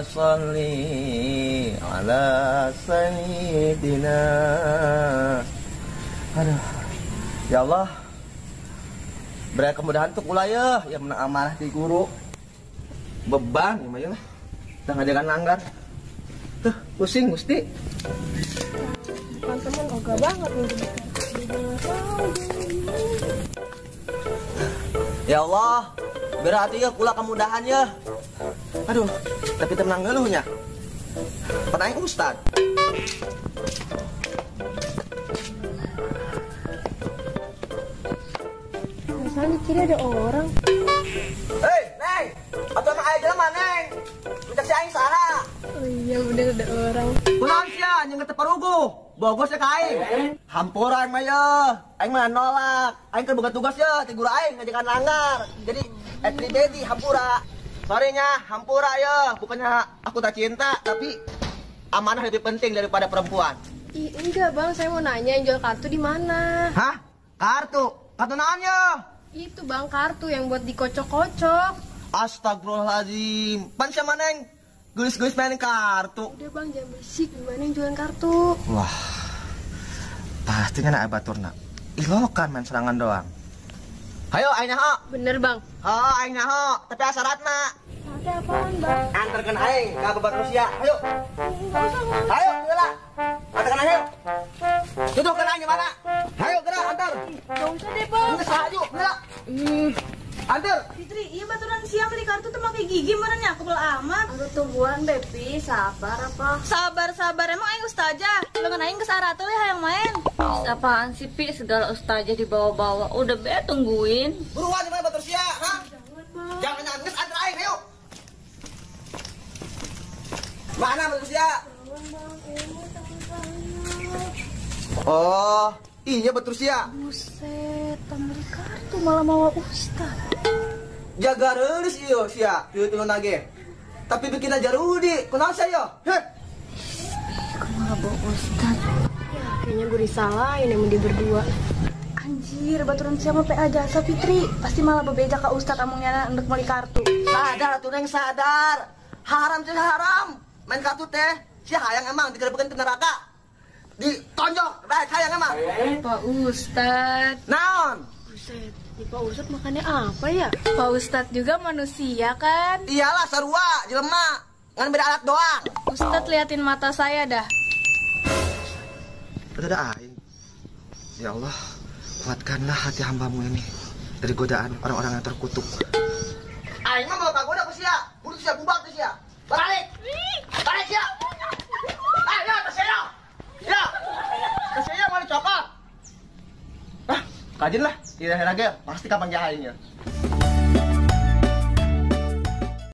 Sholli ala sayyidina. Aduh. Ya Allah. Beri kemudahan tuh kula ya, yang menang amanah di guru. Beban ya mah lah. Udah ngajakan langgar. Tuh, pusing Gusti. Bukan temen ogah banget nih. Ya Allah, berarti ya kula kemudahan ya. Aduh, tapi tenang ngeluhnya. Penaing Ustad. Perasaan di kiri ada orang. Hei, Neng! Atau emang aya jelema, Neng? Mencak si aing saha? Oh iya, bener ada orang. Kunaon sia jeung teu paruguh? Bogos ya ka aing. Hampura aing mah ye. Aing mah nolak. Aing keur boga tugas ye, ti guru aing ngajakan langgar. Jadi pribadi hampura. Sorry nya, hampura ye. Bukannya aku tak cinta, tapi amanah lebih penting daripada perempuan. Ih, enggak bang, saya mau nanya yang jual kartu di mana? Hah? Kartu? Kartu naon ye? Itu bang, kartu yang buat dikocok-kocok. Astagfirullahaladzim. Pan siapa neng? Geus-geus main kartu. Udah bang, jangan berisik. Di mana yang jualan kartu? Wah, pastinya nak baturna. Ilokan main serangan doang. Hayo, aing nyaho. Bener bang. Oh, aing nyaho. Tapi syaratna. Syaratnya apaan bang? Antarkan aing ke babat Rusia. Hayo. Hayo, geura. Antarkan aing. Hayo. Tutuhkeun aing di mana? Hayo, geura antar. Gak usah deh bang. Geus hayu, geura. Antar. Fitri, iya baturan siang beli kartu tuh pakai gigi merenya aku bel amat. Aku tungguan Bepi, sabar apa? Sabar sabar, emang aing ustazah. Lengan aing ke Sarato ya yang main. Apaan sih Pi, segala ustazah dibawa-bawa. Udah be tungguin. Buruan di mana batur sia, ha? Jangan, Bang. Jangan nangis antar aing, ayo. Mana batur sia? Jangan, Bang. Ini teman saya. Oh, iya batur sia. Buset, beli kartu malah mawa ustaz. Jaga reulis iyo sia, teu nage. Tapi bikin aja Rudi, kunaon sia yo? Heh. Kok malah bawa ustaz? Ya, kayaknya gue disalahin emang dia berdua. Anjir, baturan sia mah PA jasa Fitri. Pasti malah bebeja ka ustaz amungnya untuk beli kartu. Sadar atuh neng sadar. Haram sih haram. Main kartu teh, sia hayang emang digerebekeun ke neraka. Ditonjok, baik hayang emang. Pak Ustaz. Naon? Buset, di Pak Ustadz makannya apa ya? Pak Ustadz juga manusia kan? Iyalah sarua, jelema. Ngan beda alat doang. Ustadz liatin mata saya dah. Ada aing. Ya Allah, kuatkanlah hati hambamu ini dari godaan orang-orang yang terkutuk. Aing mah mau kagoda ku sia. Buru sia bubak tuh sia. Balik. Balik sia. Ayo, tas sia. Ya. Tas sia mau dicopot. Ah, kajin lah, tidak lagi pasti kapan jahainya.